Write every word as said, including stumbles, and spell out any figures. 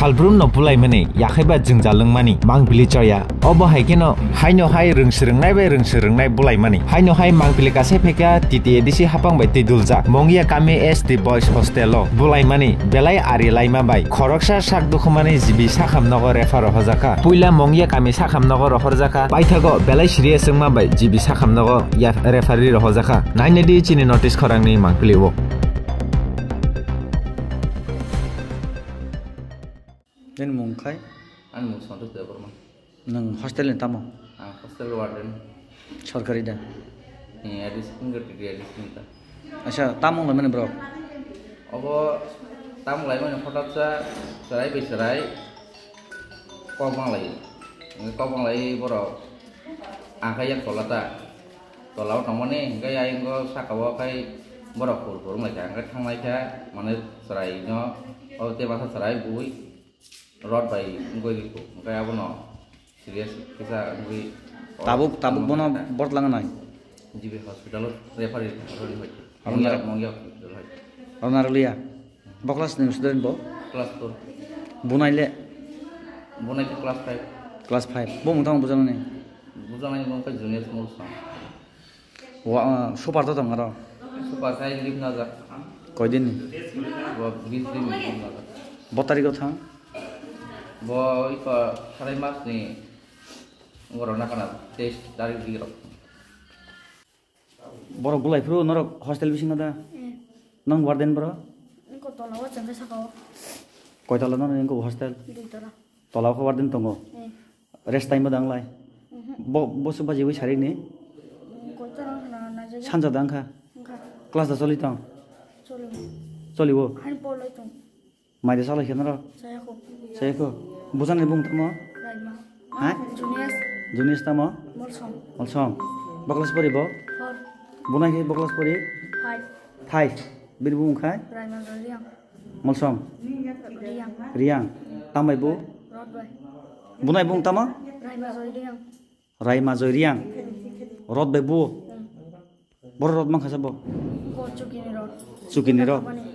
Salbrum no bulaimani, yakhaiba jwngjal wngmani, mangpili choya. Obo hai kheno haino hai rwngswrwngnai bai rwngswrwngnai bulaimani. Haino hai mangpili kasai phaikha T T A D C hapang bai twi duljak. Mongya kami S T Boys Hostel o bulaimani, belai ari laima bai. Khoroksa sak dukhumani G B sakham nogo refer rohorjakha. Puila Mongya kami sakham nogo rohorjakha. Paithago belai serious wngma bai G B sakham nogo ya referee rohorjakha. Nainadi chini notice khorangni mangpili o. Nini mung khai? Ani mung Santosh Debbarma. Nwng hostel ni tamo? Ang hostel warden. Sorkari da? Eh, A D C, T T A D C ni ta. Acha, tamo wnglaimani borok? Obo tamo wnglaimani hotat sa chwrai bai chwrai kok banglai. Kok banglai borok. Ang khe yak tola ta. Tola o tongmani, hingke ayang o saka o khe borok phur phur wnglaikha. Hingke thanglaikha, mane chwrai no, o tei masa chwrai bui. Rod bai wngwi rikhu, hwnkhe abono serious kisa wngwi. Tabuk, tabuk bono bortlang nai? G B hospital o refer rikha, roni hoite. Aro Mongya, nara- Mongya hospital hoite. Aro narwkliya? Bo class ni student bo? Class four. Bunai le? Bunai khe class five. Class five. Bo mungtang bujaknani? Bujaknani bo wngkha junior small song. Wa, ah, super to tong aro? Super khai leave najak. Koidin ni? Bo bis din leave najak. Bo tarikh o thang? Bo iko sarai mas ni ngoro nakana teis tarikh di rok. Borok bulai phuru norok hostel bisingo da? Eh. Nang warden bro? Engko tola o chengkhe saka o. Koi tola no engko hostel? Dui tola. Tola o warden tongo? Eh. Rest time bo danglai? Mhm. Bo, bo suba jiwi sari ni? Koi tola na, na jaga. Sanja dang kha? Wngkha. Class da choli tong? Choli. Choli o? Hani polai tong. Maida salai khe noro? Sayakho. Sayakho. Bujani bung tamo? Raima. Ha? Junius. Junius tamo? Molsong. Molsong. Bo class pori bo? Four. Bunai khe bo class pori? Five. Five. Bini bung khai? Raima Joliang. Molsong. Riang. Riang. Tambai bo? Rod bai. Bunai bung tamo? Raima Joliang. Raima Joliang. Rod bai bo? Hmm. Boro rot mankha sabo? Bo chukini rot. Chukini rot. Mane.